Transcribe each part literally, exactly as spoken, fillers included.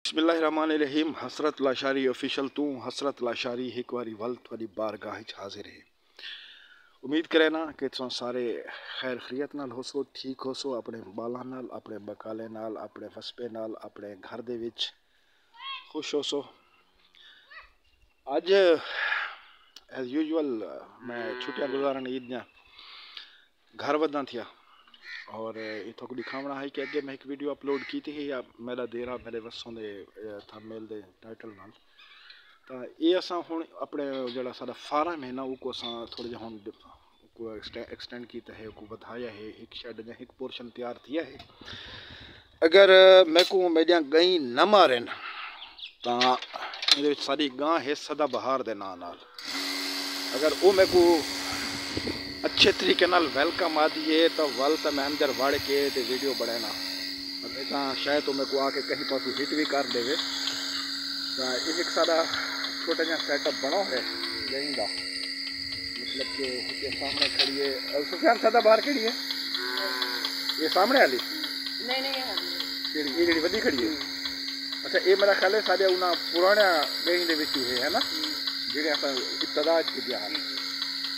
بسم اللہ الرحمن الرحیم۔ حسرت لاشاری آفیشل توں حسرت لاشاری ہک واری ول تہاݙی بارگاہ اچ حاضر ہے۔ امید کرینا کہ تساں سارے خیر خریت نال ہوسو، ٹھیک ہوسو، اپݨے ٻالاں نال، اپݨے ٻکالیں نال، اپݨے وسبے نال، اپݨے گھر دے وچ خوش ہوسو۔ اڄ ایز یوزول میں چھٹیاں گزارݨ عید دیاں گھر وداں تھیا، اور اتھوں کو ݙکھاوݨا ہے کہ اڳے میں ہک ویڈیو اپلوڈ کیتی ہے یا میݙا دیرہ میݙے وسوں دے تھمبنیل دے ٹائٹل نال۔ تاں اے اساں ہݨ اپݨے جیڑھا ساݙا فارم ہے نا، اوکوں اساں تھوڑا جیہا ہݨ اوکوں ایکسٹینڈ کیتا ہے، اوکوں ودھایا ہے، ہک شیڈ یا ہک پورشن تیار تھیا ہے۔ اگر میکوں میݙیاں ڳئیں نہ مارن تاں ایندے وچ ساݙی ڳاں ہے سدا بہار دے ناں نال۔ اگر او میکوں اچھے طریقے نال ویلکم آہدی ہے تاں ول تاں میں اندر وڑ کے تے ویڈیو بݨینا، نہیں تاں شاید او میکوں آ کے کہیں پاسوں ہٹ وی کر ݙیوے۔ تاں اے ہک ساݙا چھوٹا جیہا سیٹ اپ بݨا ہے ڳئیں دا، مطلب کہ ہک سامݨے کھڑی ہے۔ سفیان، سدا بہار کیڑھی ہے؟ اے سامݨے والی؟ نہیں نہیں، یہ والی۔ کیڑھی؟ اے جیڑھی وݙی کھڑی ہے؟ اچھا، اے میرا خیال ہے ساݙے انہاں پراݨیاں ڳئیں دے وچوں ہے، ہے نا؟ جیڑھے اساں ابتدا اچ گھدیاں ہن۔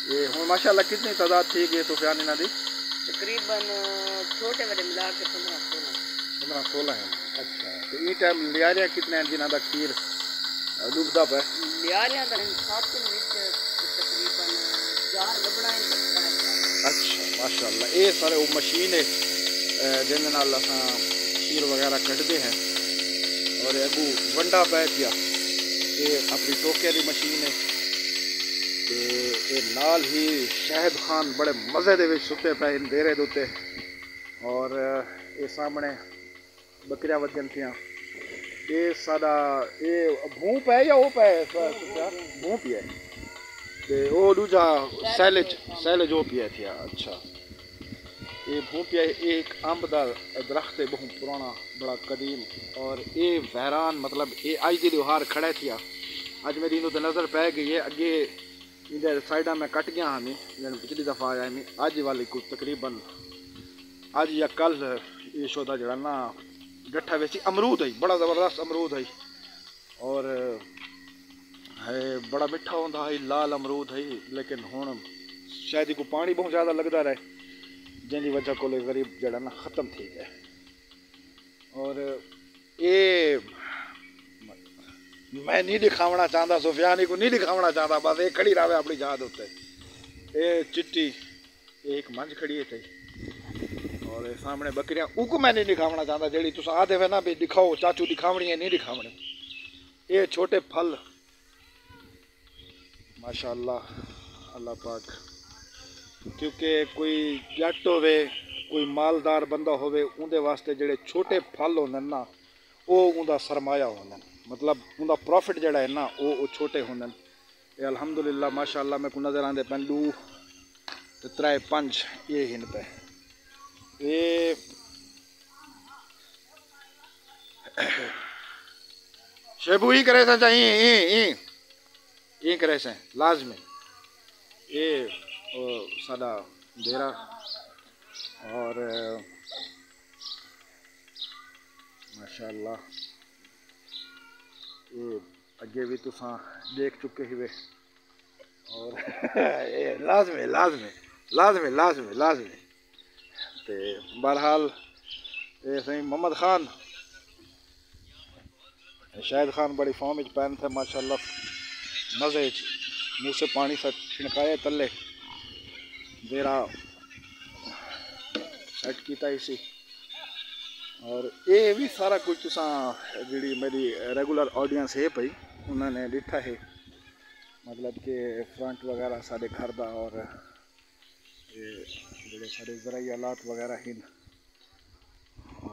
اے ہݨ ماشاءاللہ کتنی تعداد تھی ڳئی سفیان انہاں دی؟ تقریباً چھوٹے وݙے ملا کے پندرہ سولہ۔ پندرہ سولہ ہیں۔ اچھا، تے ایں ٹائم لیاریاں کتنے ہیں جنہاں دا کھیر ݙبھدا پئے؟ لیاریاں دا ہن سات دن وچ تقریباً چار ڳبھڑاں ہن۔ اچھا، ماشاءاللہ۔ اے سارے او مشین ہے، اے، جیندے نال اساں کھیر وغیرہ کڈھدے ہیں۔ اور اے اڳوں ونڈا پئے تھیا۔ اے اپݨی ٹوکے دی مشین ہے۔ تے اے نال ہی شاہد خان بڑے مزے دے وچ ستے پئے ہن دیرے دے اتے۔ اور اے سامݨے ٻکریاں ودھن تھیاں۔ اے ساݙا، اے بھوں پئے یا او پئے؟ بھوں پئے۔ تے او ݙوجھا سیلج، سیلج او پئے تھیا۔ اچھا۔ اے بھوں پئے، اے ہک امب دا درخت ہے، ٻہوں پراݨا، بڑا قدیم۔ اور اے ویران، مطلب، اے اڄ دی ݙیہاڑ کھڑا تھیا۔ اڄ میݙی اینوں تے نظر پئے ڳئی ہے، اڳے ایندے سائیڈاں میں کٹ ڳیا ہاں، میں جݙݨ پچھلی دفعہ آیا ہاں، میں اڄ والی کوں تقریباً اڄ یا کل ایشو دا جیڑھا نا ڈٹھا ویسی۔ امرود ہئی، بڑا زبردست امرود ہئی، اور ہے بڑا مٹھا ہوندا ہئی، لال امرود ہئی، لیکن ہݨ شاید ایکوں پاݨی بہت زیادہ لڳدا رہے، جیندی وجہ کول اے غریب جیڑھا نا ختم تھی ڳئے۔ اور اے میں نہیں ݙکھاوݨا چاہندا، سفیان ایکوں نہیں ݙکھاوݨا چاہندا، بس اے کھڑی رہوے اپݨی جاہ دے اتے۔ اے چٹی، اے ہک منجھ کھڑی ہے تھئی۔ اور اے سامݨے ٻکریاں، اوکوں میں نہیں ݙکھاوݨا چاہندا، جیڑھی تساں آہدے وے نا بھی ݙکھاؤ چاچو، ݙکھاوݨی ہے، نہیں ݙکھاوݨی۔ اے چھوٹے پھل، ماشاءاللہ، اللہ پاک، کیونکہ کوئی ڄٹ ہووے، کوئی مالدار بندہ ہووے، اوندے واسطے جیڑھے چھوٹے پھل ہوندن نا، او اوندا سرمایہ ہوندن، مطلب اوندا پروفٹ جیڑھا ہے نا، او او چھوٹے ہوندن۔ اے الحمدللہ، ماشاءاللہ، میکوں نظر آندے پئن، ݙو تے ترے، پنج اے ہن پئے۔ اے شیبو ایں کریساں چا، ایں، ایں، ایں، ایں کریساں، لازمی۔ اے، او، ساݙا ڈیرہ۔ اور، ماشاءاللہ، اے اڳے وی تساں ݙیکھ چکے ہیوے۔ اور اے لازمی، لازمی، لازمی، لازمی، لازمی۔ تے بہرحال، اے سئیں محمد خان، شاہد خان بڑی فارم اچ پئن تھئے، ماشاءاللہ، مزے اچ۔ موسے پاݨی سا چھنکائے تلے، ڈیرہ سیٹ کیتا ہئی سی۔ اور اے وی سارا کجھ تساں، جیڑھی میݙی ریگولر آڈینس ہے پئی، انہاں نے ݙٹھا ہے، مطلب کہ فرنٹ وغیرہ ساݙے گھر دا، اور اے جیڑھے ساݙے زرعی آلات وغیرہ ہن،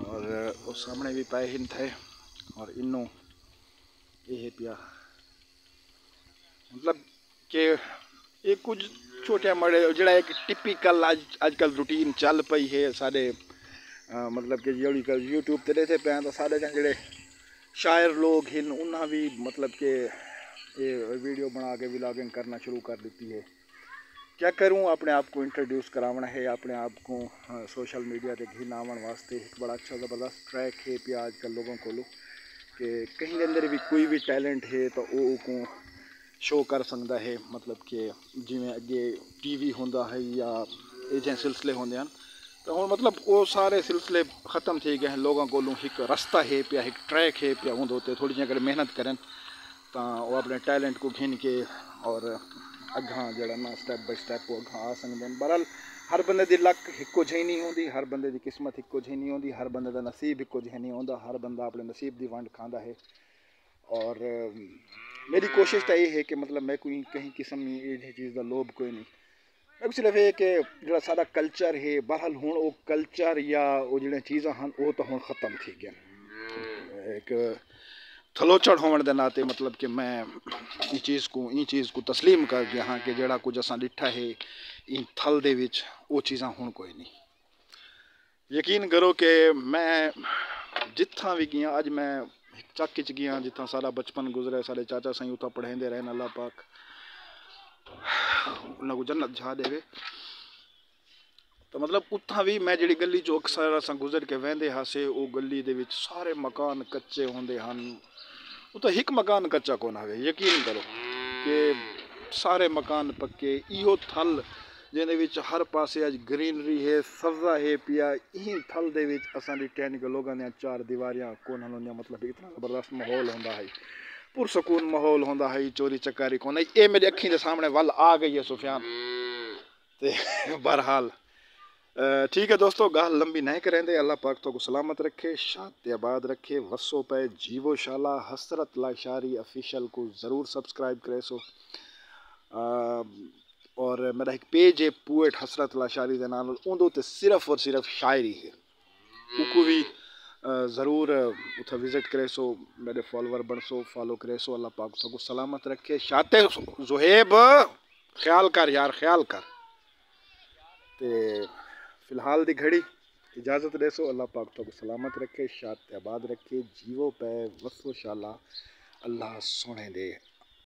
اور او سامݨے وی پئے ہن تھئے، اور انوں اے ہے پیا، مطلب کہ اے کجھ چھوٹے مڑے، جیڑھا ایک ٹپیکل اڄ، اڄ کل روٹین چل پئی ہے ساݙے، آ، مطلب کہ جیڑھی کل یوٹیوب تے ݙیہدے پئے ہیں، تاں ساݙے جیڑھے شاعر لوگ ہن، انہاں وی مطلب کہ اے ویڈیو بݨا کے ولاگنگ کرنا شروع کر ݙتی ہے۔ کیا کروں، اپݨے آپ کوں انٹروڈیوس کراوݨا ہے، اپݨے آپ کوں، آ، سوشل میڈیا تے گھن آوݨ واسطے ہک بڑا اچھا زبردست ٹریک ہے پیا اڄ کل لوگوں کولوں۔ کہ کہیں دے اندر بھی کوئی بھی ٹیلنٹ ہے تو وہ کو شو کر سکتا ہے، مطلب کہ جویں اگے ٹی وی ہوندا ہے یا ایجھے سلسلے ہوندے ہیں، تو ہن مطلب وہ سارے سلسلے ختم تھی گئے ہیں۔ لوگوں کو ایک رستہ ہے پیا، ایک ٹریک ہے پیا، اون تے تھوڑی جی اگر محنت کرن تو وہ اپنے ٹیلنٹ کو گھن کے اور اگاں جڑا نا سٹیپ بائی سٹیپ وہ اگاں آ سکتے ہیں۔ بہرحال، ہر بندے دی لک ہکو جہی نہیں ہوندی، ہر بندے دی قسمت ہکو جہی نہیں ہوندی، ہر بندے دا نصیب ہکو جہی نہیں ہوندا، ہر بندہ اپنے نصیب دی ونڈ کھاندا ہے۔ اور میری کوشش تو یہ ہے کہ مطلب میں کوئی کہیں قسم یہ چیز دا لوب کوئی نہیں۔ میں صرف یہ کہ جڑا سارا کلچر ہے، بہرحال ہن وہ کلچر یا وہ جڑے چیزاں ہن وہ تو ہن ختم تھی گئے۔ ایک تھلوچڑ ہوون دے ناطے مطلب کہ میں یہ چیز کو یہ چیز کو تسلیم کر گیا ہاں کہ جڑا کچھ اساں ڈٹھا ہے ان تھل دے وچ، وہ چیزاں ہن کوئی نہیں۔ یقین کرو کہ میں جتھاں بھی گیا، اج میں ہک چک اچ گیا جتھاں سارا بچپن گزرے، سارے چاچا سائیں اتھاں پڑھیندے رہن، اللہ پاک انہاں کو جنت جھا دے۔ تو مطلب اتھاں بھی میں جڑی گلی چو اکثر اساں گزر کے ویندے ہاسے، او گلی دے وچ سارے مکان کچے ہوندے ہن۔ اتھاں ہک مکان کچا کون ہوے، یقین کرو کہ سارے مکان پکے۔ ایہو تھل جیندے وچ ہر پاسے اج گرینری ہے، سبزہ ہے پیا، ایں تھل دے وچ اساں ڈٹھے ہیں کہ لوگاں دیاں چار دیواریاں کون ہن ہوندیاں، مطلب اتنا زبردست ماحول ہوندا ہے، پرسکون ماحول ہوندا ہے، چوری چکاری کون ہے۔ اے میرے اکھیں دے سامنے ول آ گئی ہے سفیان۔ تے بہرحال، اے، ٹھیک ہے دوستو، گالھ لمبی نہیں کریندے۔ اللہ پاک تو کو سلامت رکھے، شاد تے آباد رکھے، وسو پے، جیو شالا۔ حسرت لاشاری آفیشل کو ضرور سبسکرائب کرے سو۔ آ، اور میرا ایک پیج ہے پوئٹ حسرت لاشاری دے نال، اوندے تے صرف اور صرف شاعری ہے۔ اوکو بھی، آ، ضرور، آ، اتھا وزٹ کرے سو، میرے فالوور بن سو، فالو کرے سو۔ اللہ پاک تو کو سلامت رکھے۔ شاتے زہیب، خیال کر یار، خیال کر۔ تے فی الحال دی گھڑی اجازت ݙیسو۔ اللہ پاک تہاکوں سلامت رکھے، شاد تے آباد رکھے، جیوو پئے وسو شالا اللہ سوہݨے دے